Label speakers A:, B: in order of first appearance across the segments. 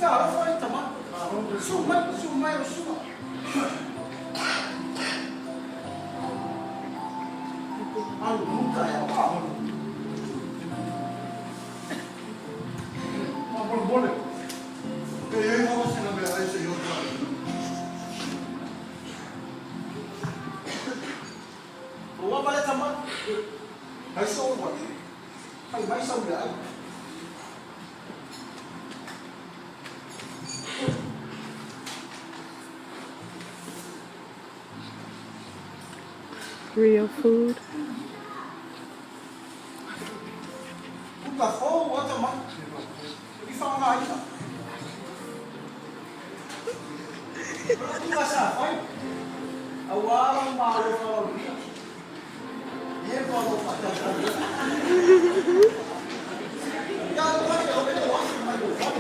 A: Talofa e tama. Su mai, su mai o sua. Alu muka e pa.
B: Ma mole mole. E e hawa sina mea ai se i o tai.
A: Ua pale tama. Hai so wa. Hai mai sau mea ai.
C: Real food.
A: Uka fou wa tama. I whanga aina. Uka sa whai. Awara malo whalaruia. Ie pa lo whakatau. Ia lo whai o le wasi mai lo whai.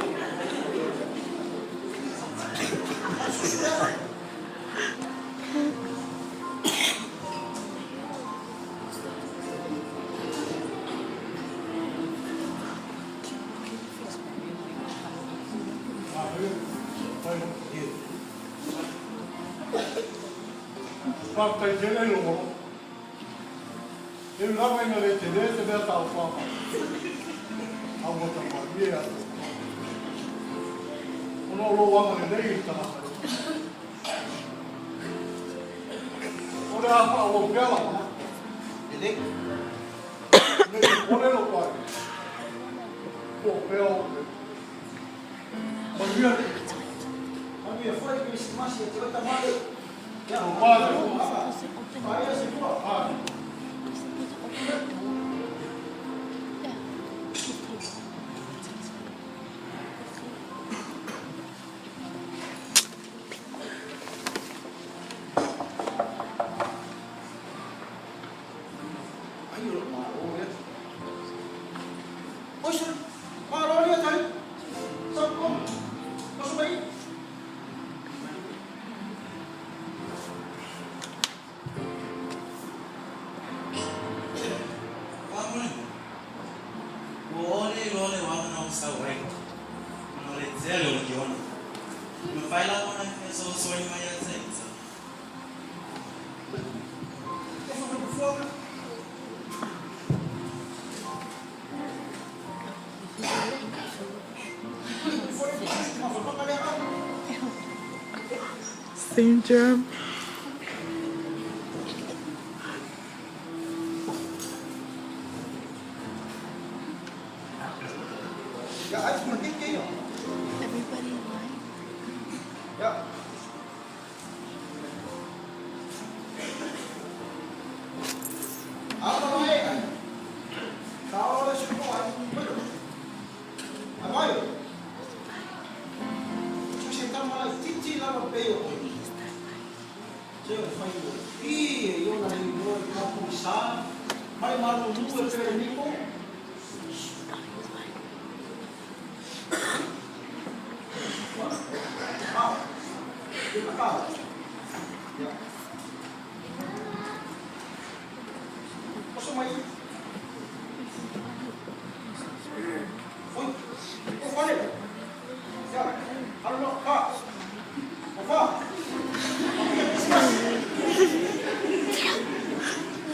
B: Whātai tēnei rongo. E lava ina le te le te mea tau whāma. Au wata mai, ie atu. Ono lo wanga le nei i tangata. O le a wha o pela.
A: E le.
B: Le te kore lo pai. Po pea o te. Manuia te.
A: Manuia foi Krisimasi e te ota male. Ia.
B: O pāle.
A: Paia se pua.
B: Ah.
A: Ai o malo ia. Oisa, malo ia tai. Sa ko. Osa mai.
D: Whamuli. Ua ole i loa le waka na o sau ai. Ona o le tele o le kiona. Ma whai la kona e so so i mai a te ita.
A: E whakapufuanga.
C: Same germ.
A: Ia ai kuna keke ia.
E: Everybody in line.
A: Ia. Apa mai ai. Kau le suko ai. Ai mai. Tu se tama lai titi lava pe o. Se o fai o. I e yo na ni no ka pu sa. Mai malu nu e pe niko. Ah. Ka. Ya. Oso mai. Oi. O fale. Ya. Alo ka. O fa.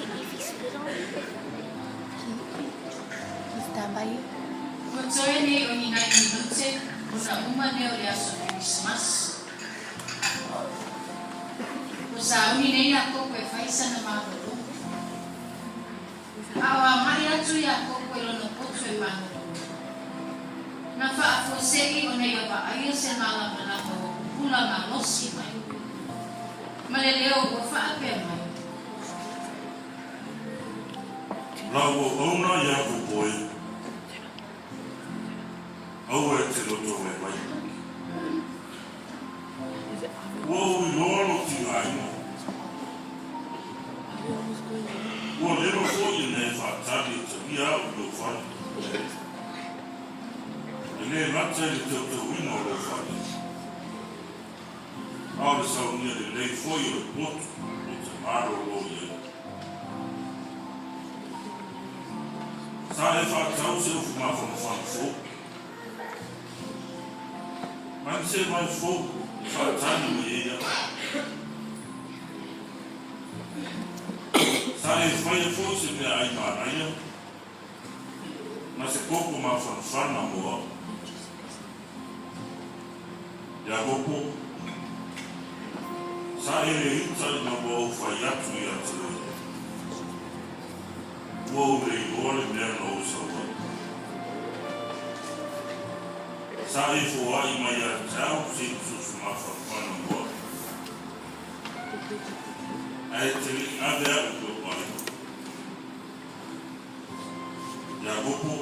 E: Wait, if he spit on you, he stand by you.
F: Ua toe nei o ni nai minute ona uma lea o le aso Kerisimasi. Ua sauni nei Iakopo e fai sana malologa. A o agai atu Iakopo i lona potu e malolo ai. Na faafuasei ona ia vaaia se malamalama ua pupula malosi mai ma le leo ua faapea mai.
G: Lau auauna Iakopo e, aua e te loto waiwai. Ua ou iloa lou tigaina. Ua leva foi ina e faatali e talia au i lou fale. E le gata i le teuteuina o lou fale, a o le saunia lelei foi o le potu ou te malolo i ai. Sa e faatau se ufu mafanafana fou. Ma ni se vai fou e faatali mai ai a'u. Sa e faia fo'i se meaai manaia ma se koko mafanafana mo a'u. Iakopo, sa e le uta ina ua ou fai atu iā te oe, Ua ou le iloa le mea na ou sau ai. Sa e foaʻi mai ia te au se usuusu mafanafana mo a'u, ae e te leʻi ave a'u i lo'u aiga. Iakopo,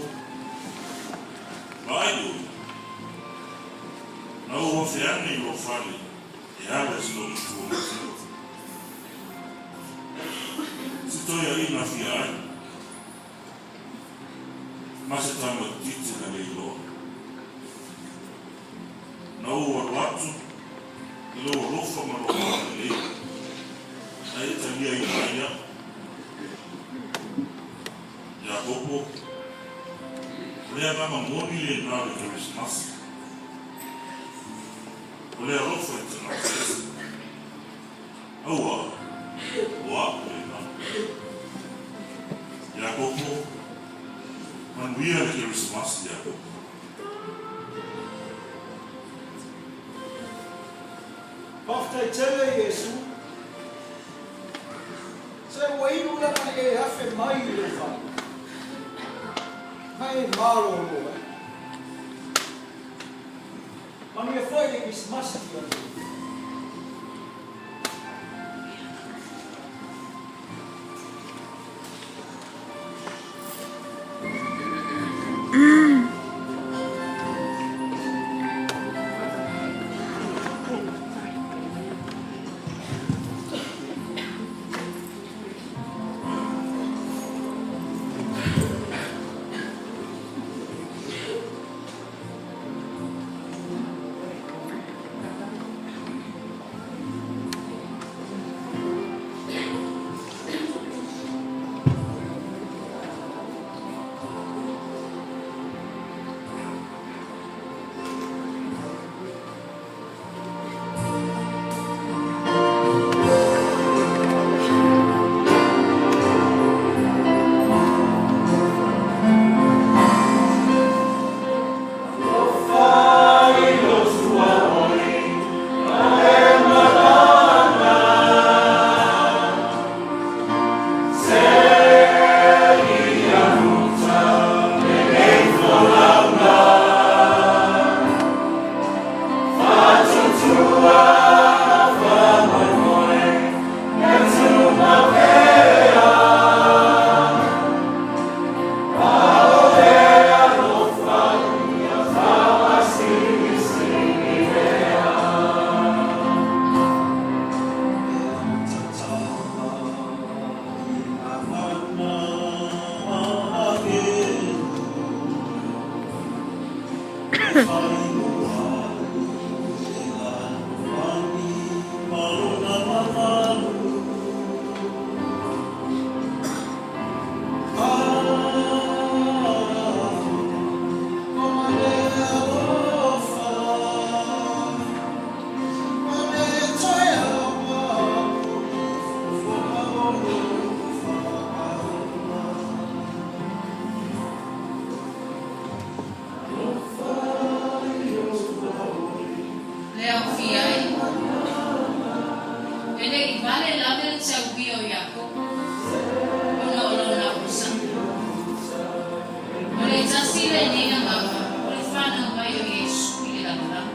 G: vaai oe, na ou afe ane i lou fale e ala i si lou matua mativa. Se toeaʻina fia ai, ma se tamaitiiti na le iloa. Na ou alo atu i lou alofa ma lou agalelei, ae e taliaina ai a'u. Iakopo, o le agaga moni lenā o le Kerisimasi. O le alofa i tagata ese. Auā, o a'u lenā. Iakopo, manuia le Kerisimasi, Iakopo.
A: Faafetai tele Iesu. Se ua inu lana e afe mai i lou fale, ma e malōlō ai. Manuia foi le Kerisimasi Tiakopo.
F: Le aofia ai. E le i vale lava le tauia o Iakopo ona o lona onosai. O le tasi lenei agaga o le fanau mai o Iesu i le lalolagi.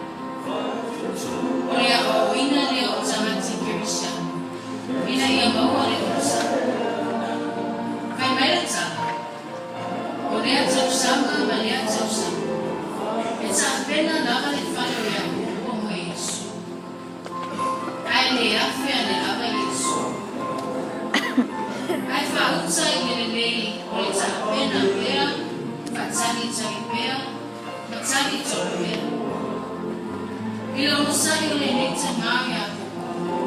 F: O le aoaoina lea o tagata Kerisiano ina ia maua le onosai. Fai mai le tala, O lea tausaga ma lea tausaga, e tapena lava le fale o Iakopo mo Iesu. Ae le afe ane lava Iesu. Ae faauta i le lelei o le tapena pea, faatagitagi pea, ma tagitolo pea. I le onosai o lenei tamā o Iakopo,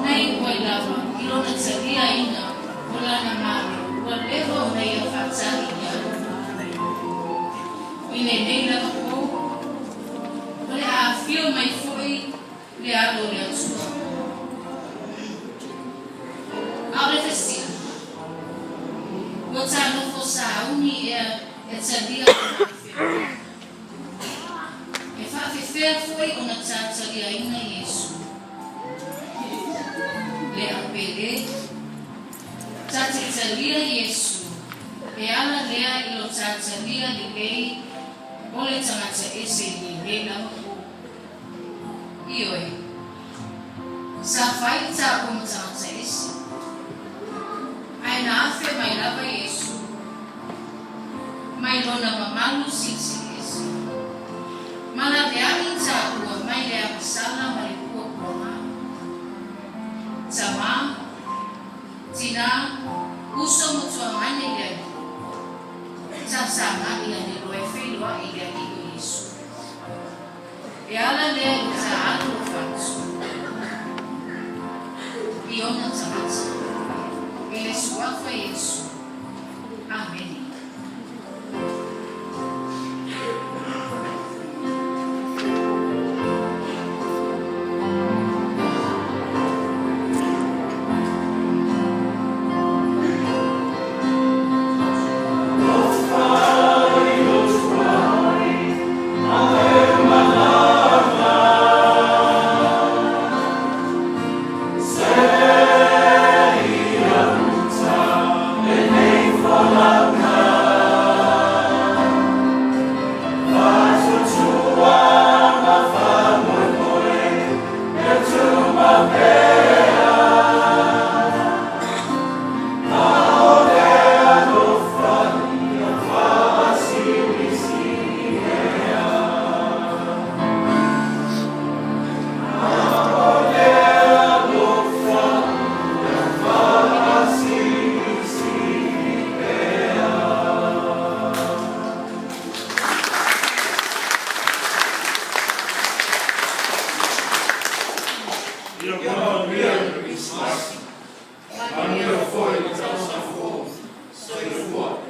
F: na iu ai lava i lona taliaina o lana Malo ua leva ona ia faatali i ai. I lenei lava pou, o le aafia mai foʻi le alo o le Atua. A o le fesili, ua tā nofo sauni ea e talia lona afega? E faafefea foʻi ona tātaliaina Iesu? Le aupele, ta te talia Iesu, e ala lea i lo tātalia lelei o le tagata ese i lelei lava po. Ioe, sa fai le tāua ma tagata ese. Ae na afe mai lava Iesu, mai lona mamalu silisili ese. Ma laveai tāua mai le agasala ma le puapuaga. Tamā, tinā, uso ma tuagane i le Alii. Ta sagaʻi ane loa e feiloaʻi i le Alii o Iesu. E ala lea i le tā alofa atu i ona tagata. I le suafa Iesu. Amene.
G: Ia manuia le Kerisimasi, manuia foi le tausaga fou. Soifua.